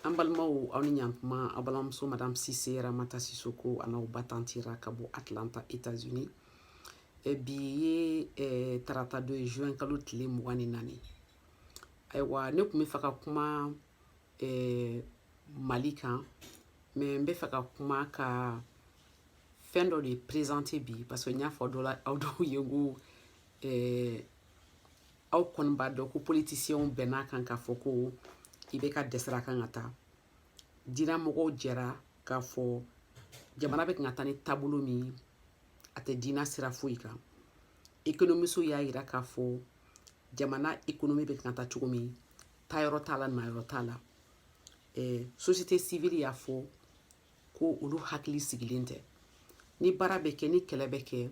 An balimaw, aw ni ɲantuma. Aw balimamuso Madame Sise Ramata Sisoko a n'aw ba tantira ka bɔ Atlanta, États-Unis. Bi ye tarata don ye, juin kalo tile 24. Ayiwa, ne tun bɛ fɛ ka kuma Mali kan, mais n bɛ fɛ ka kuma ka fɛn dɔ de présenter bi, parce que n y'a fɔ dɔ la, aw dɔw ye ko aw kɔni b'a dɔn ko politiciens bɛnn'a kan k'a fɔ ko IBK dɛsɛra, kan ka taa. Diinɛmɔgɔw jɛra k'a fɔ jamana bɛ kan ka taa ni taabolo min, a tɛ diinɛ sira foyi kan. Économistes y'a yira k'a fɔ jamana économie bɛ kan ka taa cogo min, taayɔrɔ t'a la, nayɔrɔ t'a la. Société civile y'a fɔ ko olu hakili sigilen tɛ. Ni baara bɛ kɛ, ni kɛlɛ bɛ kɛ,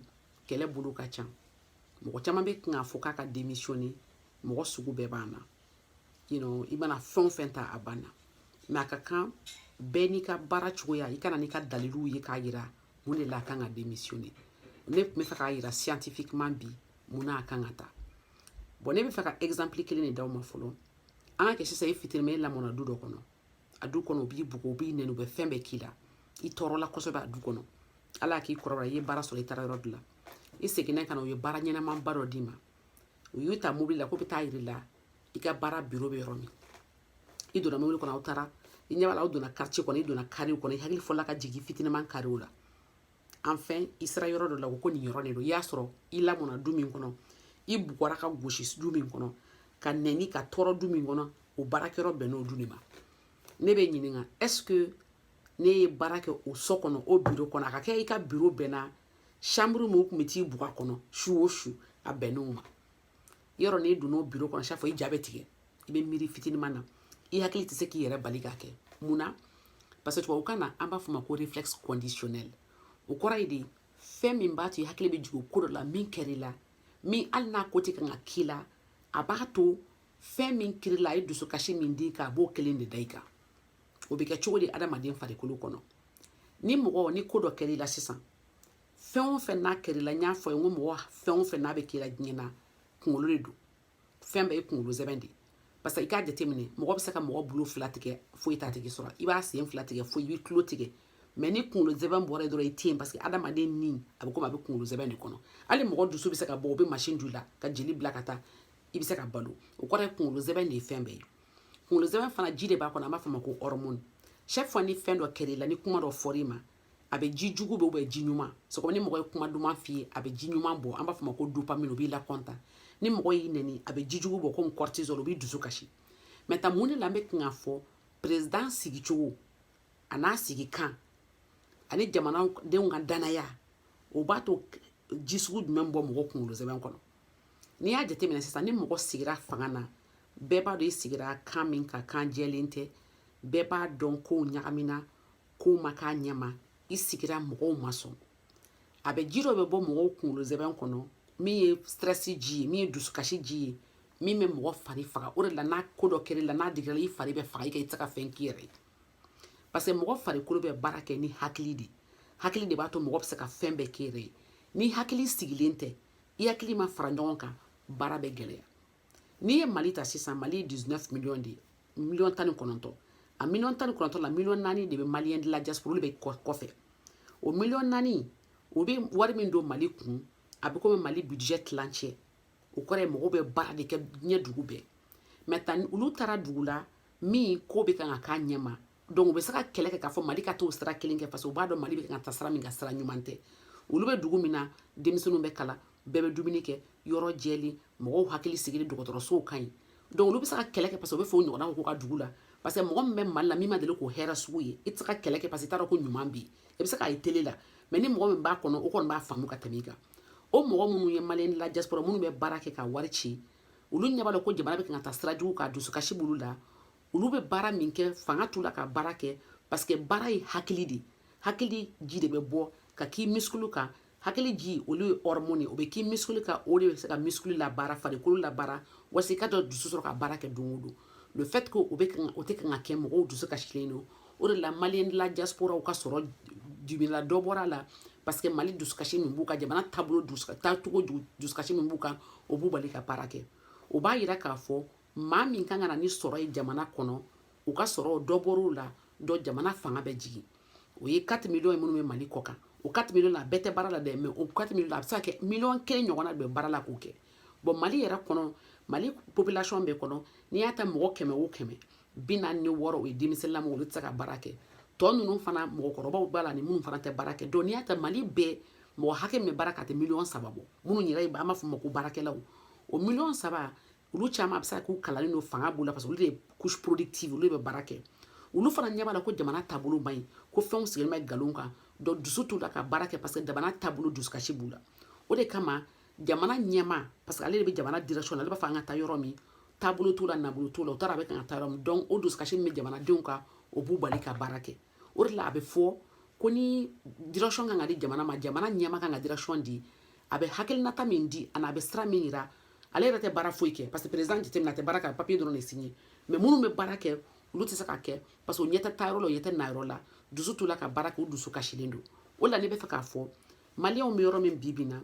kɛlɛ bolo ka ca. Mɔgɔ caman bɛ kan k'a fɔ k'a ka démissionner. Mɔgɔ sugu bɛɛ b'an na, i mana fɛn o fɛn ta, a banna. Mais a ka kan bɛɛ n'i ka baara cogoya, i ka na n'i ka daliluw ye k'a yira mun de la a kan ka démissionner. Ne tun bɛ fɛ k'a yira scientifiquement bi mun na a kan ka taa. Bon, ne bɛ fɛ ka exemple kelen de d'aw ma fɔlɔ. An ka kɛ sisan, i fitinin, e lamɔna du dɔ kɔnɔ. A du kɔnɔ, u b'i bugɔ, u b'i nɛni, u bɛ fɛn bɛɛ k'i la, i tɔɔrɔla kosɛbɛ a du kɔnɔ. Ala y'a k'i kɔrɔbaya, i ye baara sɔrɔ, i taara yɔrɔ dɔ la, i seginna ka na, u ye baara ɲɛnamaba dɔ d'i ma. U y'u ta mobili la ko bɛ taa yir'i la i ka baara biro bɛ yɔrɔ min. I donna mobili kɔnɔ, aw taara, i ɲɛ b'a la, aw donna quartier kɔnɔ, i donna carré kɔnɔ, i hakili fɔlɔla ka jigin fitiniman carré la. Enfin, i sera yɔrɔ dɔ la, ko nin yɔrɔ de don. I y'a sɔrɔ i lamɔna du min kɔnɔ, i bugɔra ka gosi du min kɔnɔ, ka nɛni ka tɔɔrɔ du min kɔnɔ, o baarakɛyɔrɔ bɛnn'o du de ma. Ne bɛ ɲininka, est ce que ne ye baara kɛ o so kɔnɔ, o biro kɔnɔ, a ka kɛ i ka biro bɛnna chambre min, u tun bɛ t'i bugɔ a kɔnɔ su o su, a bɛnn'o ma? Yɔrɔ n'i donna o biro kɔnɔ, chaque fois i ja bɛ tigɛ, i bɛ miiri fitinin na, i hakili tɛ se k'i yɛrɛ bali k'a kɛ. Mun na? Parce que tubabukan na, an b'a fɔ o ma ko réflexe conditionnel. O kɔrɔ ye de, fɛn min b'a to i hakili bɛ jigin ko dɔ la min kɛr'i la, min hali n'a ko tɛ kan ka k'i la, a b'a to fɛn min kɛr'i la, a ye dusukasi min d'i kan, a b'o kelen de da i kan. O bɛ kɛ cogo di adamaden farikolo kɔnɔ? Ni mɔgɔ ni ko dɔ kɛr'i la sisan, fɛn o fɛn n'a kɛr'i la, n y'a fɔ ye n ko mɔgɔ, fɛn o fɛn n'a bɛ k'i la diɲɛ na, kunkolo de don. Fɛn bɛɛ ye kunkolo sɛbɛn de ye. Parce que i k'a jateminɛ, mɔgɔ bɛ se ka mɔgɔ bolo fila tigɛ, foyi t'a tigi sɔrɔ. I b'a sen fila tigɛ, foyi, i b'i tulo tigɛ. Mais ni kunkolo sɛbɛn bɔra yen dɔrɔn, i tɛ yen, parce que adamaden ni a bɛ komi a bɛ kunkolo sɛbɛn de kɔnɔ. Hali mɔgɔ dusu bɛ se ka bɔ, u bɛ mansin don i la ka jeli bila ka taa, i bɛ se ka balo. O kɔrɔ ye kunkolo sɛbɛn de ye fɛn bɛɛ ye. Kunkolo sɛbɛn fana, ji de b'a kɔnɔ, an b'a fɔ o ma ko hormone. Chaque fois ni fɛn dɔ kɛr'i la, ni kuma dɔ fɔr'i ma, a bɛ ji jugu bɛ ou ji ɲuman. C'est comme ni mɔgɔ ye kuma duman f'i ye, a bɛ ji ɲuman bɔ, an b'a fɔ o ma ko dopamine, o b'i la content. Ni mɔgɔ y'i nɛni, a bɛ ji jugu bɔ comme cortisol, o b'i dusu kasi. Maintenant, mun de la an bɛ kan k'a fɔ président sigicogo a n'a sigikan ani jamanadenw ka danaya, o b'a to ji sugu jumɛn bɔ mɔgɔ kunkolo sɛbɛn kɔnɔ? N'i y'a jateminɛ sisan, ni mɔgɔ sigira fanga na, bɛɛ b'a dɔn i sigira kan min kan, kan jɛlen tɛ. Bɛɛ b'a dɔn kow ɲagamina, kow ma k'a ɲɛma. I sigira, mɔgɔw ma sɔn. A bɛ ji dɔ bɛ bɔ mɔgɔw kunkolo sɛbɛn kɔnɔ min ye stress ji ye, min ye dusukasi ji ye, min bɛ mɔgɔ fari faga. O de la, n'a ko dɔ kɛra i la, n'a digira i fari bɛ faga i kan, i tɛ se ka fɛn k'i yɛrɛ ye, parce que mɔgɔ farikolo bɛ baara kɛ ni hakili de. Hakili de b'a to mɔgɔ bɛ se ka fɛn bɛɛ k'i yɛrɛ ye. Ni hakili sigilen tɛ, i hakili ma fara ɲɔgɔn kan, baara bɛ gɛlɛya. N'i ye Mali ta sisan, Mali ye 19 millions de ye, miliyɔn 19. A miliyɔn 19 la, miliyɔn 4 de bɛ Malien de la diaspora, olu bɛ kɔfɛ. O miliyɔn 4, o bɛ wari min don Mali kun, a bɛ komi Mali budget tilancɛ. O kɔrɔ ye mɔgɔw bɛ baara de kɛ diɲɛ dugu bɛɛ. Maintenant, olu taara dugu la min ko bɛ kan ka k'a ɲɛma, donc u bɛ se ka kɛlɛ kɛ k'a fɔ Mali ka t'o sira kelen kɛ, parce que u b'a dɔn Mali bɛ kan ka taa sira min kan, sira ɲuman tɛ. Olu bɛ dugu min na, denmisɛnninw bɛ kalan, bɛɛ bɛ dumuni kɛ, yɔrɔ jɛlen, mɔgɔw hakili sigilen, dɔgɔtɔrɔsow ka ɲi. Donc olu bɛ se ka kɛlɛ kɛ, parce que u bɛ fɛ o ɲɔgɔnna k'u ka dugu la. Parce que mɔgɔ min bɛ Mali la, min ma deli k'o hɛrɛ sugu ye, i tɛ se ka kɛlɛ kɛ, parce que i t'a dɔn ko ɲuman bɛ yen. I bɛ se k'a ye télé la, mais ni mɔgɔ min b'a kɔnɔ, o kɔni b'a faamu ka tɛmɛ i kan. O mɔgɔ minnu ye Malien de la diaspora, minnu bɛ baara kɛ ka wari ci, olu ɲɛ b'a la ko jamana bɛ kan ka taa sira jugu kan, dusukasi b'olu la. Olu bɛ baara min kɛ, fanga t'u la ka baara kɛ, parce que baara ye hakili de. Hakili ji de bɛ bɔ ka k'i muscle kan. Hakili ji, olu ye hormone ye, o bɛ k'i muscle kan, o de bɛ se ka muscle labaara, farikolo labaara, walasa i ka dɔ dusu sɔrɔ ka baara kɛ don o don. Le fait que o bɛ o tɛ kan ka kɛ, mɔgɔw dusu kasilen don. O de la, Malien de la diaspora ka sɔrɔ jubila dɔ bɔra a la, parce que Mali dusukasi min b'u kan, jamana taabolo dusu taacogo dusukasi min b'u kan, o b'u bali ka baara kɛ. O b'a yira k'a fɔ maa min kan ka na ni sɔrɔ ye jamana kɔnɔ. U ka sɔrɔ dɔ bɔr'o la dɔ, jamana fanga bɛ jigin. O ye 4 millions ye minnu bɛ Mali kɔ kan. O 4 millions la, a bɛɛ tɛ baara la dɛ, mais o 4 millions, a bɛ se ka kɛ miliyɔn 1 ɲɔgɔnna de bɛ baara la k'o kɛ. Bon, Mali yɛrɛ kɔnɔ, Mali population bɛɛ kɔnɔ, n'i y'a ta mɔgɔ 100 o 100, 46, o ye denmisɛnninlamɔgɔ, olu tɛ se ka baara kɛ. Tɔ ninnu fana, mɔgɔkɔrɔbaw b'a la ni minnu fana tɛ baara kɛ. Donc n'i y'a ta Mali bɛɛ, mɔgɔ hakɛ min bɛ baara kɛ, a tɛ miliyɔn 3 bɔ. Minnu yɛrɛ an b'a fɔ o ma ko baarakɛlaw, o miliyɔn 3, olu caman a bɛ se ka k'u kalannen don, fanga b'u la, parce que olu de ye couche productive, olu de bɛ baara kɛ. Olu fana ɲɛ b'a la ko jamana taabolo man ɲi, ko fɛnw sigilen bɛ nkalon kan. Donc dusu t'u la ka baara kɛ, parce que jamana taabolo, dusukasi b'u la. O de kama jamana ɲɛma, parce que ale de bɛ jamana direction na, ale b'a fɔ an ka taa yɔrɔ min, taabolo t'o la, nabolo t'o la, o taara a bɛ kan ka taa yɔrɔ min. Donc o dusukasi min bɛ jamanadenw kan, o b'u bali ka baara kɛ. O de la a bɛ fɔ ko ni direction kan ka di jamana ma, jamana ɲɛma kan ka direction di, a bɛ hakilinata min di ani a bɛ sira min yira. Ale yɛrɛ tɛ baara foyi kɛ, parce que président jateminɛ, a tɛ baara kɛ, a bɛ papier dɔrɔn de signer. Mais minnu bɛ baara kɛ, olu tɛ se ka kɛ, parce que u ɲɛ tɛ taayɔrɔ la, u ɲɛ tɛ nayɔrɔ la, dusu t'u la ka baara kɛ, u dusu kasilen don. O de la ne bɛ fɛ k'a fɔ Maliyɛnw bɛ yɔrɔ min bi bi in na,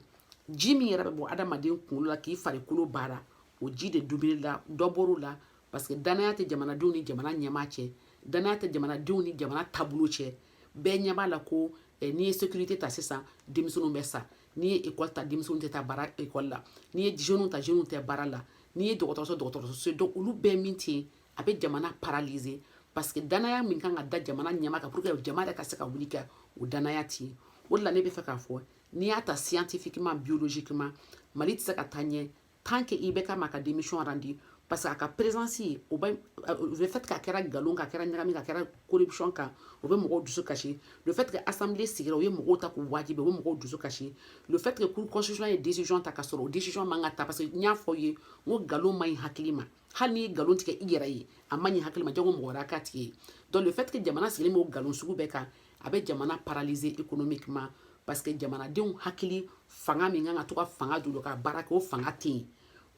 ji min yɛrɛ bɛ bɔ adamaden kunkolo la k'i farikolo baara, o ji de dumuni la, dɔ bɔr'o la, parce que danaya tɛ jamanadenw ni jamana ɲɛmaa cɛ, danaya tɛ jamanadenw ni jamana taabolo cɛ. Bɛɛ ɲɛ b'a la ko n'i ye sécurité ta sisan, denmisɛnninw bɛ sa. N'i ye école ta, denmisɛnninw tɛ taa baara école la. N'i ye jeunes ta, jeunes tɛ baara la. N'i ye dɔgɔtɔrɔso, dɔgɔtɔrɔso. Donc olu bɛɛ min tɛ yen, a bɛ jamana paralyser, parce que danaya min kan ka da jamana ɲɛmaa kan pour que jama yɛrɛ ka se ka wuli kɛ, o danaya tɛ yen. O de la ne bɛ fɛ k'a fɔ, n'i y'a ta scientifiquement, biologiquement, Mali tɛ se ka taa ɲɛ tant que IBK m'a ka démission rendu, parce que a ka présence, o bɛ le fait k'a kɛra nkalon kan, a kɛra ɲagami kan, a kɛra corruption kan, o bɛ mɔgɔw dusu kasi. Le fait que assemblée sigira, o ye mɔgɔw ta k'u wajibi, o bɛ mɔgɔw dusu kasi. Le fait que cour constitutionnelle ye décision ta ka sɔrɔ o décision man ka ta, parce que n y'a fɔ aw ye n ko nkalon man ɲi hakili ma. Hali n'i ye nkalon tigɛ i yɛrɛ ye, a man ɲi hakili ma, jango mɔgɔ wɛrɛ k'a tigi ye. Donc le fait que jamana sigilen b'o nkalon sugu bɛɛ kan, a bɛ jamana paralyser économiquement, parce que jamanadenw hakili fanga min kan ka to ka fanga don ka baara kɛ, o fanga tɛ yen.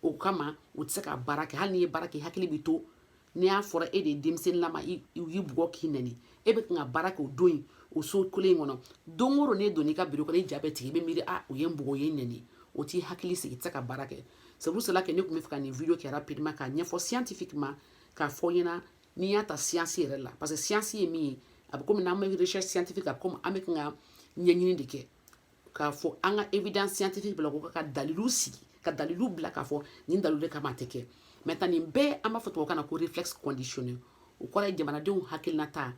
O kama u tɛ se ka baara kɛ. Hali n'i ye baara kɛ, hakili bɛ to. N'i y'a fɔra e de ye denmisɛnninlama, i y'i bugɔ k'i nɛni, e bɛ kan ka baara kɛ o don in, o so kelen in kɔnɔ, don o don n'e donna i ka biro kɔnɔ, i ja bɛ tigɛ, i bɛ miiri: a, u ye n bugɔ, u ye n nɛni. O t'i hakili sigi, i tɛ se ka baara kɛ. C'est pour cela que ne tun bɛ fɛ ka nin vidéo kɛ rapidement k'a ɲɛfɔ scientifiquement, k'a fɔ ɲɛna n'i y'a ta science yɛrɛ la, parce que science ye min ye, a bɛ komi n'an bɛ recherche scientifique, a bɛ komi an bɛ kan ka ɲɛɲini de kɛ k'a fɔ an ka évidence scientifique bila ko ka dalilu sigi, ka dalilu bila k'a fɔ nin dalilu de kama a tɛ kɛ. Maintenant, nin bɛɛ, an b'a fɔ tubabukan na ko réflexe conditionné. O kɔrɔ ye jamanadenw hakilinata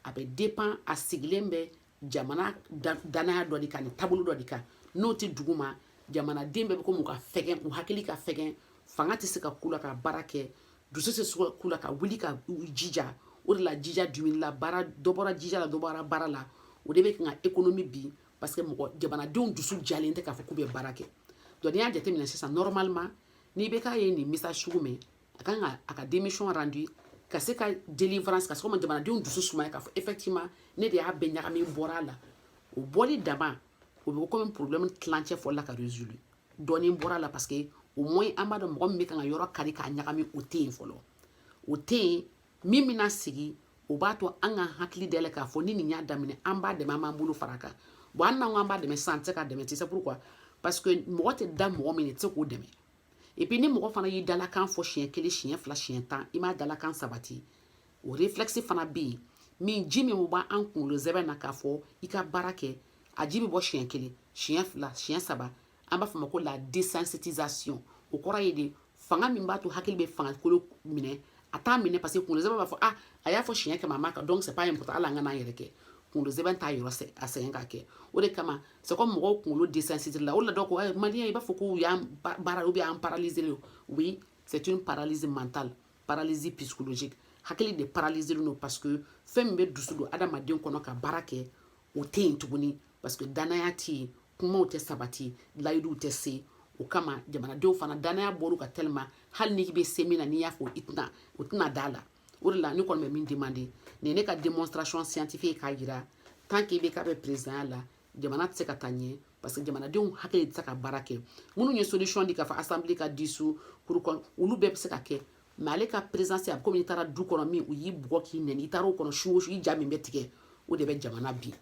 a bɛ dépend, a sigilen bɛ jamana danaya dɔ de kan ni taabolo dɔ de kan. N'o tɛ dugu ma, jamanaden bɛɛ bɛ komi u ka fɛgɛn, u hakili ka fɛgɛn, fanga tɛ se ka k'u la ka baara kɛ, dusu tɛ se ka k'u la ka wuli ka u jija. O de la jija dumuni la, baara dɔ bɔra jija la, dɔ bɔra baara la, o de bɛ kan ka économie bi, parce que mɔgɔ jamanadenw dusu jalen tɛ k'a fɔ k'u bɛ baara kɛ. Donc n'i y'a jateminɛ sisan, normalement n'i bɛ k'a ye nin message sugu mɛn, a kan ka a ka démission rendu ka se ka délivrance, ka se ka jamanadenw dusu sumaya k'a fɔ effectivement ne de y'a bɛɛ ɲagami, bɔra a la. O bɔli dama, o bɛ komi problème tilancɛ fɔlɔla ka résoudre, dɔɔnin bɔra a la, parce que au moins an b'a dɔn mɔgɔ min bɛ kan ka yɔrɔ kari k'a ɲagami, o tɛ yen fɔlɔ, o tɛ yen. Min bɛna sigi, o b'a to an ka hakili dayɛlɛ k'a fɔ ni nin y'a daminɛ, an b'a dɛmɛ, an b'an bolo fara a kan. Bon, hali n'an ko an b'a dɛmɛ sisan, an tɛ se k'a dɛmɛ ten. C'est pourquoi? Parce que mɔgɔ tɛ da mɔgɔ min na, i tɛ se k'o dɛmɛ. Et puis ni mɔgɔ fana y'i dalakan fɔ siɲɛ 1, siɲɛ 2, siɲɛ 10, i m'a dalakan sabati, o réflexe fana bɛ yen min ji min bɛ an kunkolo zɛbɛn na k'a fɔ i ka baara kɛ, a ji bɛ bɔ siɲɛ 1, siɲɛ 2, siɲɛ 3, an b'a fɔ o ma ko la désensibilisation. O kɔrɔ ye de fanga min b'a to hakili bɛ fanga kolo minɛ, a t'a minɛ, parce que kunkolo zɛbɛn b'a fɔ: ah, a y'a fɔ siɲɛ 100, a m'a kan, donc c'est pas important, hali an ka n'an yɛrɛ kɛ. Kunkolo zɛbɛn t'a yɔrɔ a sɛgɛn k'a kɛ. O de kama c'est comme mɔgɔw kunkolo désensibiliser la. O de la dɔw ko Maliyɛn, i b'a fɔ k'u y'an baara ou bien an paralysé. Oui, c'est une paralysie mentale, paralysie psychologique. Hakili de paralysé don, parce que fɛn min bɛ dusu don adamaden kɔnɔ ka baara kɛ, o tɛ yen tuguni, parce que danaya tɛ yen, kumaw tɛ sabati, layiduw tɛ se. O kama jamanadenw fana danaya bɔr'u ka tellement hali n'i bɛ se min na, n'i y'a fɔ, i tɛna, o tɛna da la. O de la ne kɔni bɛ min demander, nin ye ne ka démonstration scientifique k'a jira, tant que IBK bɛ président la, jamana tɛ se ka taa ɲɛ, parce que jamanadenw hakili tɛ se ka baara kɛ. Minnu ye solution di k'a fɔ assemblée ka dissous cour, olu bɛɛ bɛ se ka kɛ, mais ale ka présidence, a bɛ komi n'i taara du kɔnɔ min u y'i bugɔ k'i nɛni, i taara o kɔnɔ su o su, i ja min bɛ tigɛ, o de bɛ jamana bin.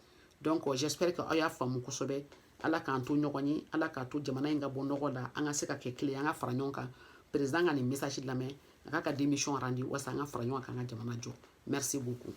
Donc j'espère que aw y'a faamu kosɛbɛ. Ala k'an to ɲɔgɔn ye, Ala k'a to jamana in ka bɔ nɔgɔ la, an ka se ka kɛ kelen, an ka fara ɲɔgɔn kan. Président ka nin message lamɛn. A k'a ka démission rendre walasa an ka fara ɲɔgɔn kan, an ka jamana jɔ. Merci beaucoup.